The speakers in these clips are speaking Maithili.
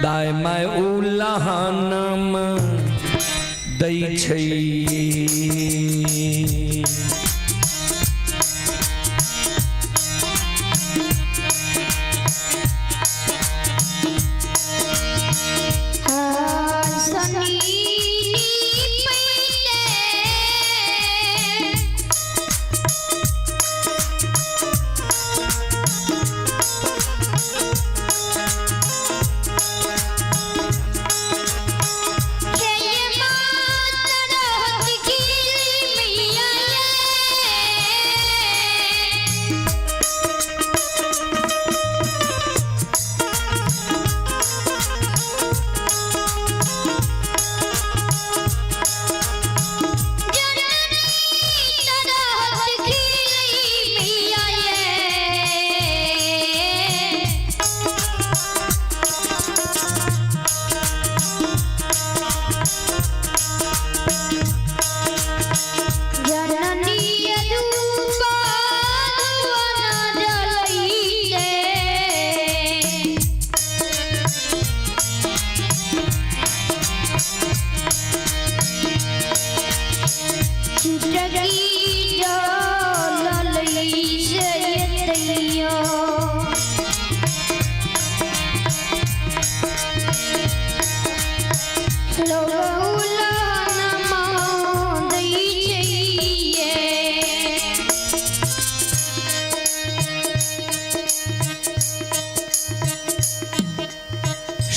दाय my उलाहनम दै छै।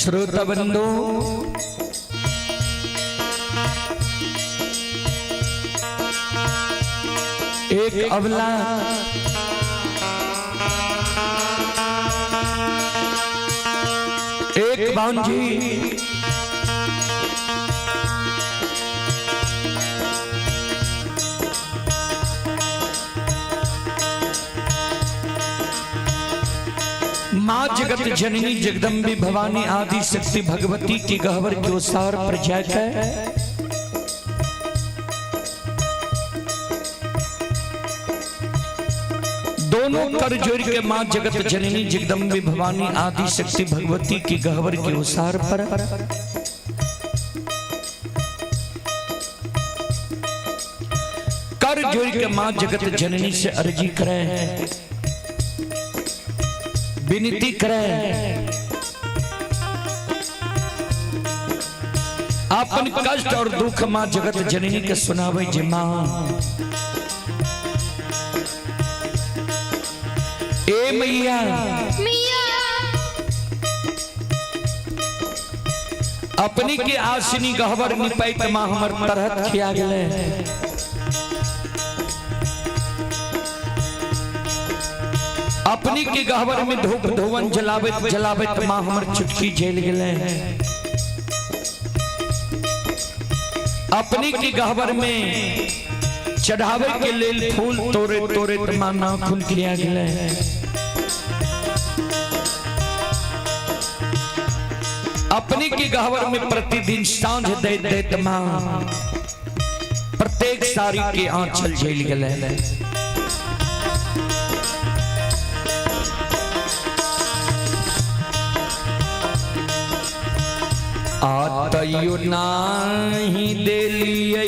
श्रोता बंधु, एक अवला एक बांझी माँ जगत जननी जगदम्बी भवानी आदि शक्ति भगवती की गहवर के ओसार पर जाकर दोनों कर जोड़ के माँ जगत जननी जगदम्बी भवानी आदि शक्ति भगवती की गहवर के ओसार पर कर जोड़ के माँ जगत जननी से अर्जी करें, विनती करें, अपन कष्ट और दुख माँ जगत जननी के सुनावे जे माँ ए मैया अपनी के आसनी गहवर निपैत माँ हमर तरहत खिया गेले। अपनी के गहवर में धूप धोवन जलावत जलावत माँ हमर चुटकी झेल गेले। अपनी के गहवर में चढ़ावे के लेल फूल तोड़े तोड़े माँ नाखून खिया गेले। अपनी के गहवर में प्रतिदिन सांझ दैत दैत माँ प्रत्येक साड़ी के आंचल झेल गेले। आ तैयो नाही देलियै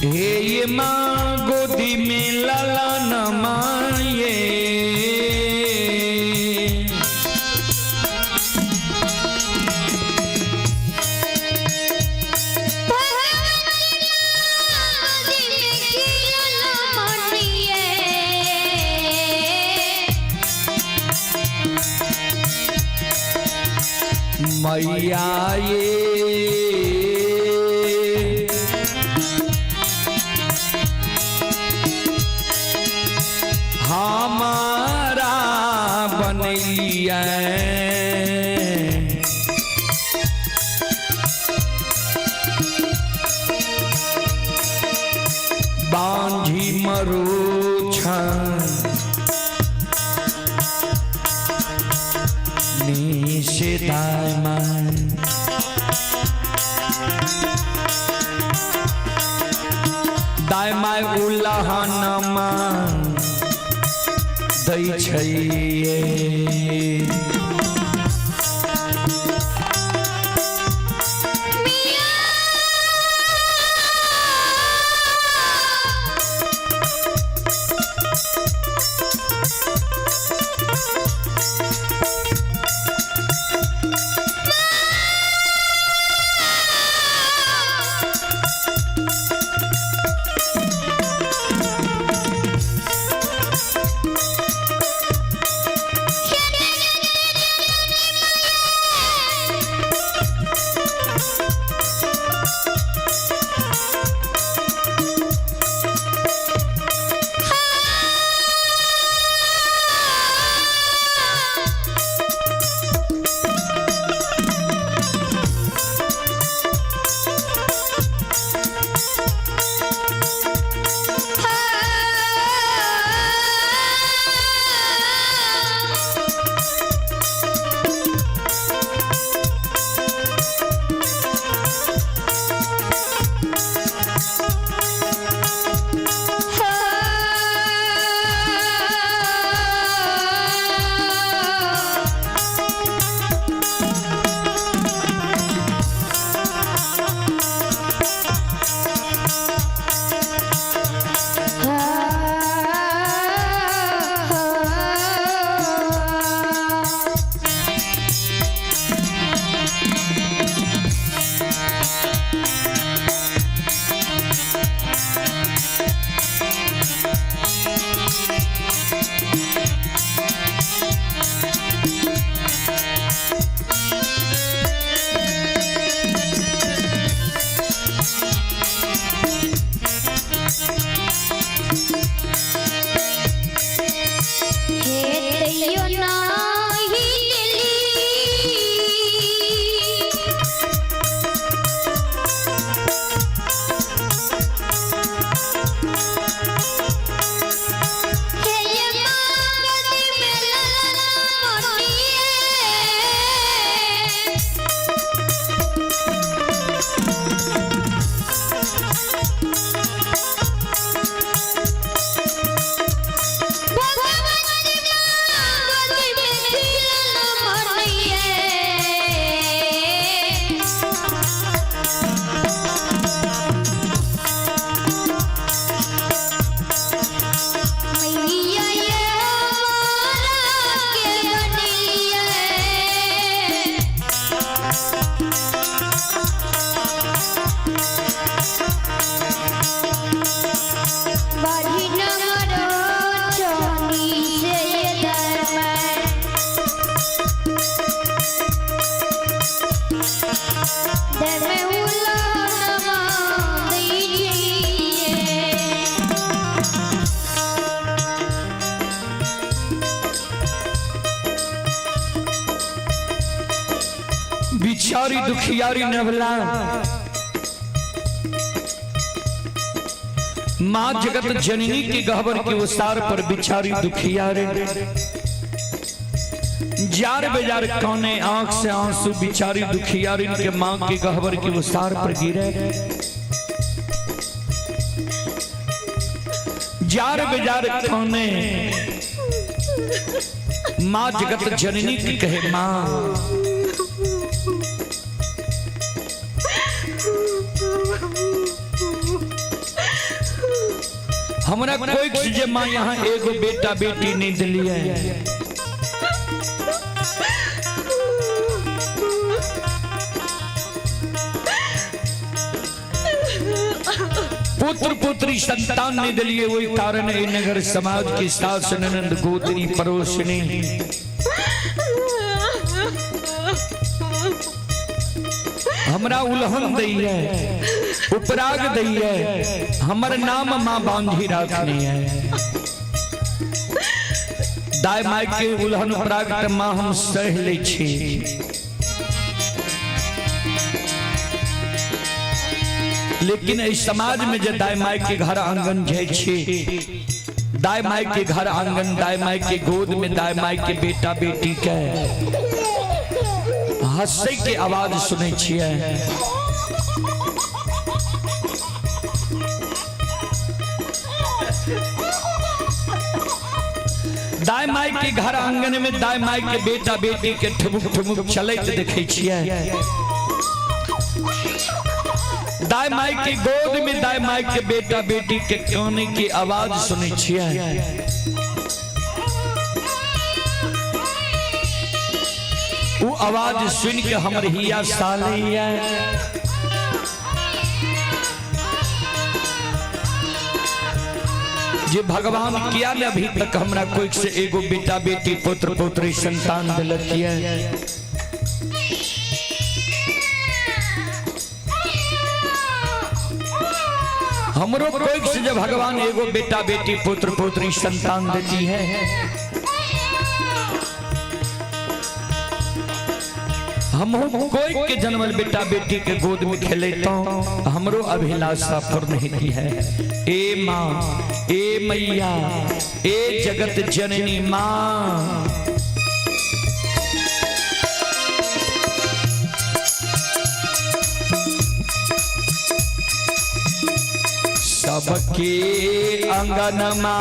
हे ये माँ गोदी में लाला न माये मैया ये हमारा बनैया बांझी मरुछन निषेधाय मन। दाय my उलहनमा दै छै। हे तैयो नाही लेली। हे ये मांगती में ललना मोटिए। भगवती मांगती में खिलल मनिए। मैया ये हमारा के बनिए। बाढ़ी न मरो चोनी से ये दरमर दमे उलानमा दीजिए। बिचारी दुखियारी नवला माँ जगत जननी के गहबर के उसार पर बिचारी दुखियारे जार बेजार कोने आंख से आंसू बिचारी दुखियारी के माँ के गहबर के उसार पर गिरे। जार बेजार कोने माँ जगत जननी की कहे माँ हमरा कोई जे माँ यहाँ एगो बेटा बेटी नहीं दिलिए। पुत्र पुत्री संतान नहीं दिलिए, वही कारण ए नगर समाज की सास ननंद गोदनी पड़ोसनी हमरा उल्हन दैये, उपराग दैये, हमर नाम माँ बांधी राखनी है। दाय my के उल्हन उपराग त माँ हम सह लै छी, लेकिन एहि समाज में जे दाय my के घर आंगन जाइ छी, दाय माय के घर आंगन, दाय माय के गोद में दाय माय के बेटा बेटी के हंसै के आवाज सुनै छियै। दाय माय के घर आंगन में दाय माय के बेटा बेटी के ठुमुक ठुमुक चलैत देखै छियै। दाय माय के गोद में दाय माय के बेटा बेटी के काने की आवाज सुनै छियै। वो आवाज सुन के हमर हिया सालैया। जे भगवान किया ने अभी तक हमरा कोई से एगो बेटा बेटी पुत्र पुत्री संतान दिलक है। हमरो कोई से जब भगवान एगो बेटा बेटी पुत्र पुत्री संतान देती है, हम कोई के जन्मल बेटा बेटी के गोद में खेलेता हमरो अभिलाषा पूर्ण होती है। ए माँ, ए मैया, ए जगत जननी माँ, सबके अंगनमा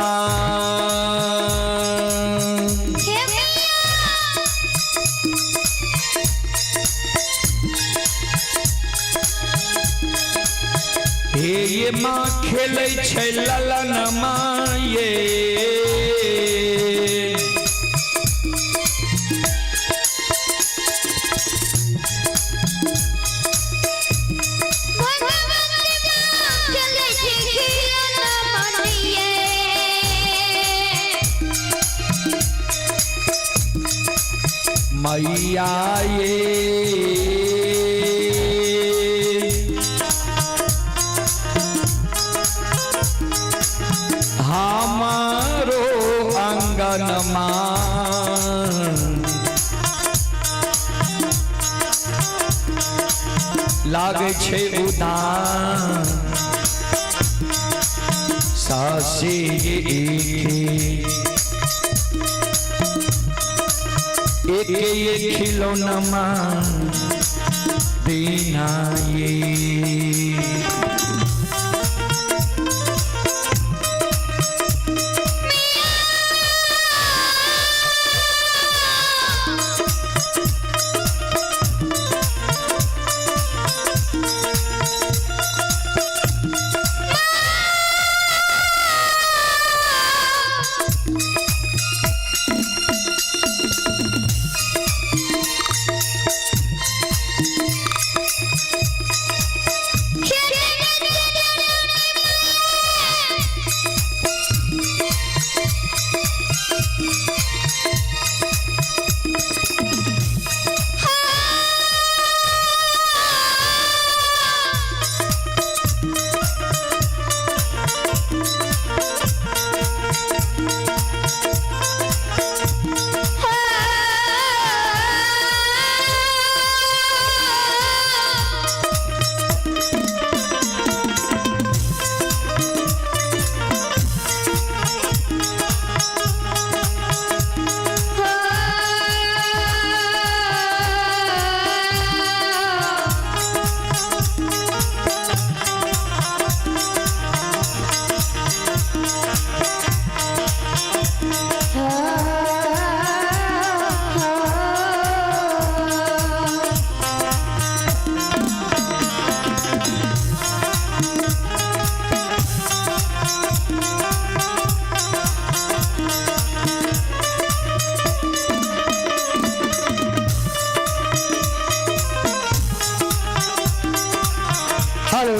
हे ये माँ खेलै छै ललन माँ ये। मैया ये हमारो अंगनमा लागै छै उदान सासे एक एक ये खिलौनमा देना ये। हेलो,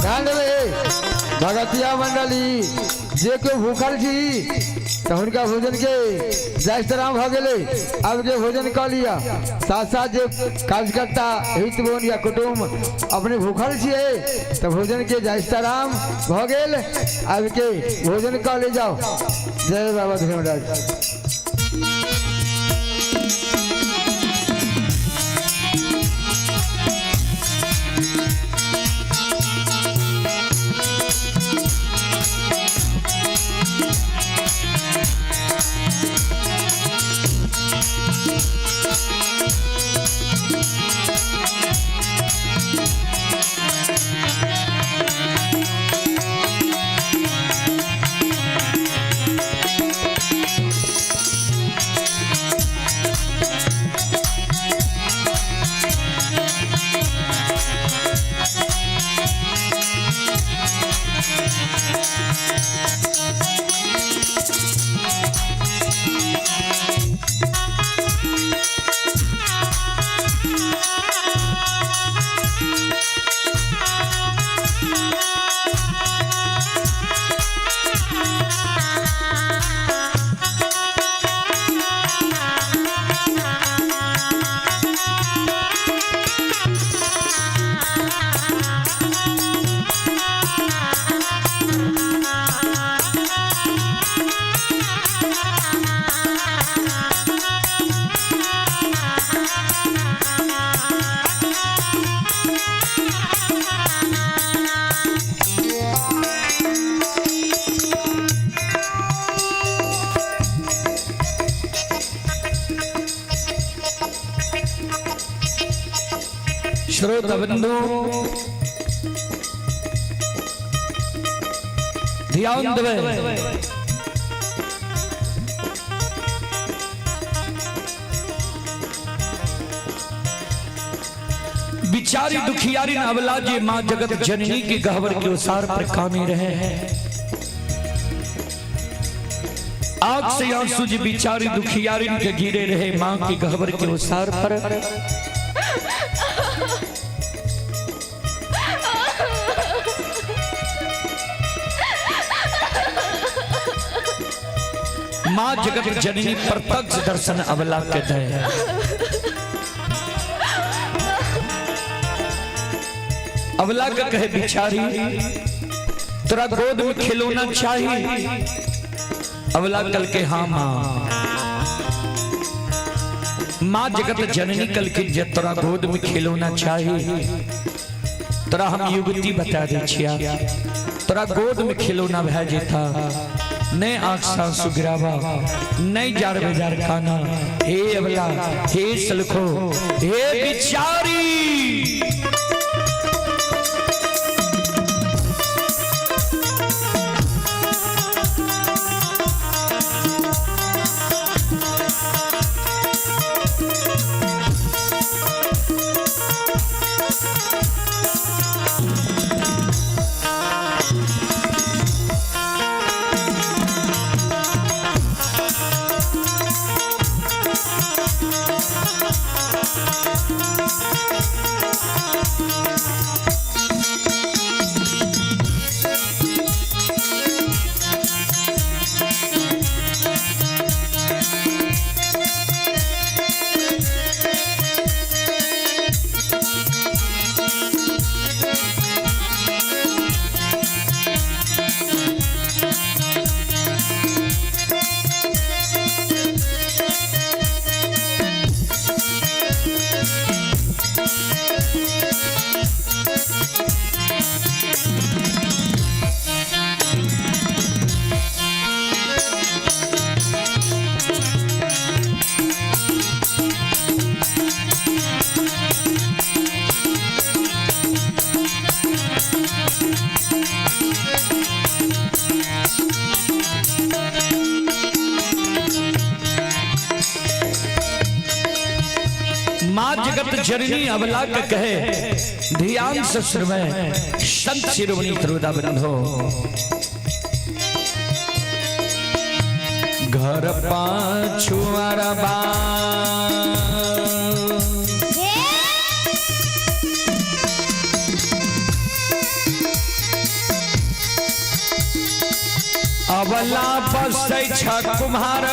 ध्यान देबै भगतिया मंडली, जे केओ भूखल छी तऽ हुनका भोजन के जायस्तराम भऽ गेलै, आब के भोजन कऽ लिअ। साथ साथ जे कार्यकर्ता हित बोन या कुटुम्ब अपने भूखल छियै तऽ भोजन के जायस्तराम भऽ गेल, आब के भोजन कऽ ले जाओ। जय बाबा धर्मराज। श्रोता बंधु ध्यान देवे। बिचारी दुखियारी अवला जे माँ जगत जननी के गहवर के उसार पर काने रहे हैं। आग से आंसू जी बिचारी दुखियारी के गिरे रहे माँ के गहवर के उसार पर। माँ जगत जननी प्रत्यक्ष दर्शन अवला के दे। अवला के कहे बिचारी तोरा गोद में खिलौना चाहिए। अवला कल के हाँ माँ। माँ जगत जननी कल के जे तोरा गोद में खिलौना चाहिए तोरा हम युवती बता दे छिया, तोरा गोद में खिलौना भै जेता। नहीं आंख सांसु गिरावा, नहीं जार बेजार खाना। हे अवला, हे सलखो, हे बिचारी। माँ जगत जननी अवला के कहे ध्यान से सुनवे संत शिरोमणि त्रोदा बंधो। घर पाछू अरबा अवला बसै छ कुम्हार।